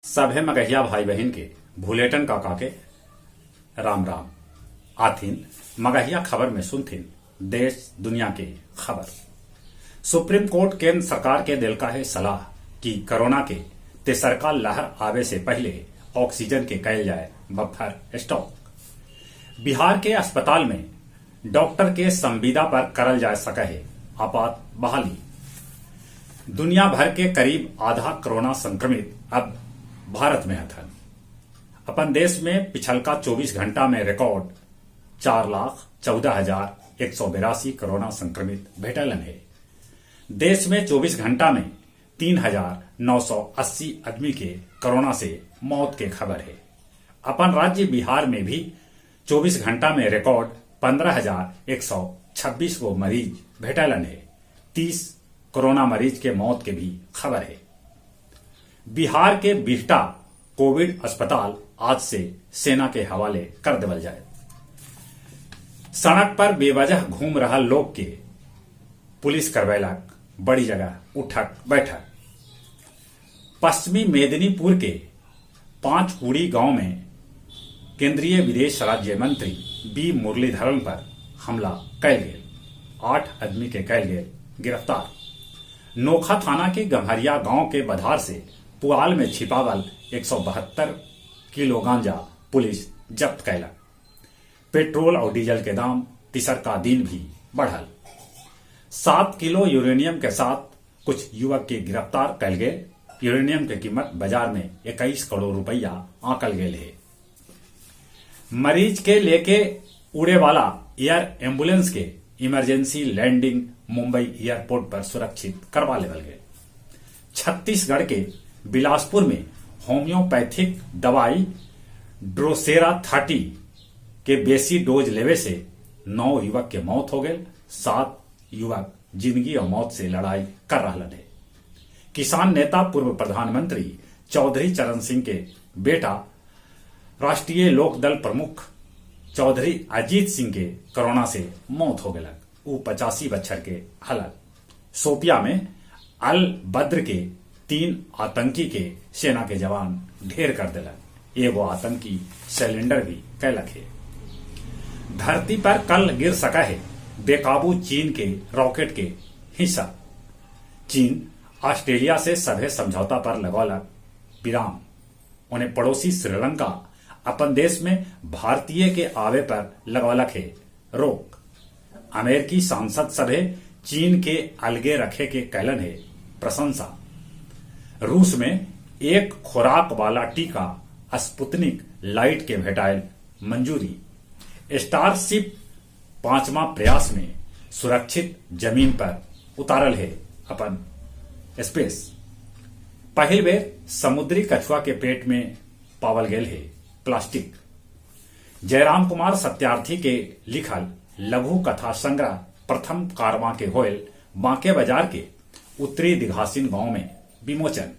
सभे मगहिया भाई बहिन के भुलेटन काका के राम राम। आथिन मगहिया खबर में सुनथिन देश दुनिया के खबर। सुप्रीम कोर्ट केंद्र सरकार के देलका हे सलाह कि कोरोना के तेसरका लहर आवे से पहले ऑक्सीजन के कैल जाए बफर स्टॉक। बिहार के अस्पताल में डॉक्टर के संविदा पर करल जा सके हे आपात बहाली। दुनिया भर के करीब आधा कोरोना संक्रमित अब भारत में हथन। अपन देश में पिछलका 24 घंटा में रिकॉर्ड 4,14,182 कोरोना संक्रमित भेटलन हे। देश में 24 घंटा में 3,980 आदमी के कोरोना से मौत के खबर है। अपन राज्य बिहार में भी 24 घंटा में रिकॉर्ड 15,126 गो मरीज भेटलन हे। 30 कोरोना मरीज के मौत के भी खबर है। बिहार के बिहटा कोविड अस्पताल आज से सेना के हवाले कर देवल जाए। सड़क पर बेवजह घूम रहा लोग के पुलिस करवैलक बड़ी जगह उठक बैठक। पश्चिमी मेदिनीपुर के पांचकुड़ी गांव में केंद्रीय विदेश राज्य मंत्री बी मुरलीधरन पर हमला कैल गेल। 8 आदमी के कैल गेल गिरफ्तार। नोखा थाना के गम्हरिया गांव के बधार से पुआल में छिपावल 172 किलो गांजा पुलिस जब्त कैलक। पेट्रोल और डीजल के दाम तिसरका दिन भी बढ़ल। 7 किलो यूरेनियम के साथ कुछ युवक के गिरफ्तार कैल गेल। यूरेनियम के कीमत बाजार में 21 करोड़ रुपया आंकल गेल है। मरीज के लेके उड़े वाला एयर एम्बुलेंस के इमरजेंसी लैंडिंग मुंबई एयरपोर्ट पर सुरक्षित करवा लेवल गए। छत्तीसगढ़ के बिलासपुर में होम्योपैथिक दवाई ड्रोसेरा 30 के बेसी डोज लेवे से 9 युवक के मौत हो गए। 7 युवक जिंदगी और मौत से लड़ाई कर रहा है। किसान नेता पूर्व प्रधानमंत्री चौधरी चरण सिंह के बेटा राष्ट्रीय लोकदल प्रमुख चौधरी अजीत सिंह के कोरोना से मौत हो गलक। ऊ 85 बच्छर के हलक। सोपिया में अल बद्र के 3 आतंकी के सेना के जवान ढेर कर दिलक। एगो आतंकी सिलेंडर भी कैलक है। धरती पर कल गिर सका है बेकाबू चीन के रॉकेट के हिस्सा। चीन ऑस्ट्रेलिया से सभे समझौता पर लगौलक विराम। उन्हें पड़ोसी श्रीलंका अपन देश में भारतीय के आवे पर लगौलक है रोक। अमेरिकी सांसद सभे चीन के अलगे रखे के कैलन है प्रशंसा। रूस में एक खुराक वाला टीका स्पुतनिक लाइट के भेटायल मंजूरी। स्टारशिप 5वां प्रयास में सुरक्षित जमीन पर उतारल है अपन स्पेस। पहिल बेर समुद्री कछुआ के पेट में पावल गेल है प्लास्टिक। जयराम कुमार सत्यार्थी के लिखल लघु कथा संग्रह प्रथम कारवां के होयल बांके बाजार के उत्तरी दिघासिन गांव में विमोचन।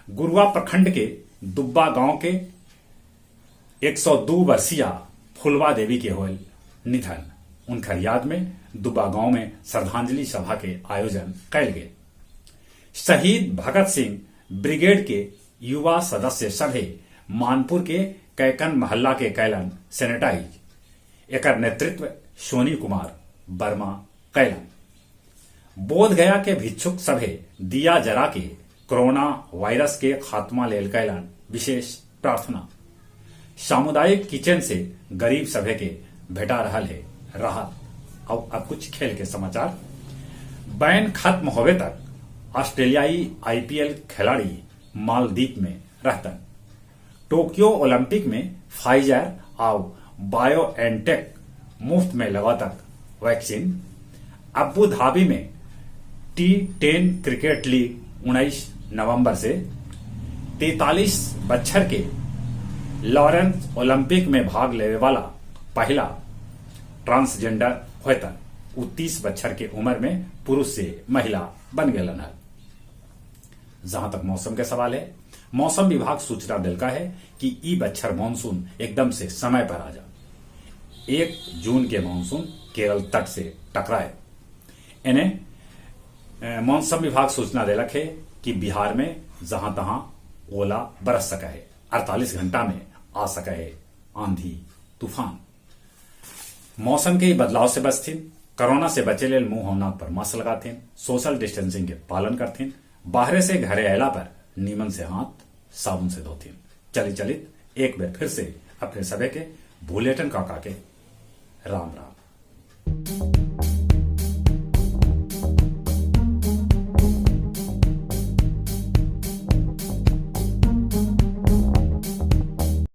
गुरुआ प्रखंड के दुब्बा गांव के 102 वर्षीय फुलवा देवी के होयल निधन। उनकर याद में दुब्बा गांव में श्रद्धांजलि सभा के आयोजन कैल गेल। शहीद भगत सिंह ब्रिगेड के युवा सदस्य सभे मानपुर के कैकन मोहल्ला के कैलन सैनिटाइज। एकर नेतृत्व सोनी कुमार वर्मा कैलन। बोध गया के भिक्षुक सभे दिया जरा के कोरोना वायरस के खात्मा लेल कैलन विशेष प्रार्थना। सामुदायिक किचन से गरीब सभे के भेटा रहल है राहत। और अब कुछ खेल के समाचार। बैन खत्म होवे तक ऑस्ट्रेलियाई आईपीएल खिलाड़ी मालदीप में रहतन। टोक्यो ओलंपिक में फाइजर और बायोएनटेक मुफ्त में लगातक वैक्सीन। अबू धाबी में T10 cricket league 19 नवंबर से। 43 बच्छर के लॉरेंस ओलंपिक में भाग लेवे वाला पहला ट्रांसजेंडर होतन। उ 30 बच्छर के उम्र में पुरुष से महिला बन गए हल। जहां तक मौसम के सवाल है, मौसम विभाग सूचना दिलका है कि ई बच्छर मानसून एकदम से समय पर आ जा। 1 जून के मानसून केरल तट से टकराए। इन्हें मौसम विभाग सूचना दिलक है कि बिहार में जहां तहां ओला बरस सके हे, 48 घंटा में आ सके हे आंधी तूफान। मौसम के बदलाव से बचथिन, कोरोना से बचे लेल मुंह और नाक पर मास्क लगाथिन, सोशल डिस्टेंसिंग के पालन करथिन, बाहरे से घरे अयला पर नीमन से हाथ साबुन से धोथिन। चली चलित एक बेर फिर से अपने सभे के भूलेटन काका के राम राम।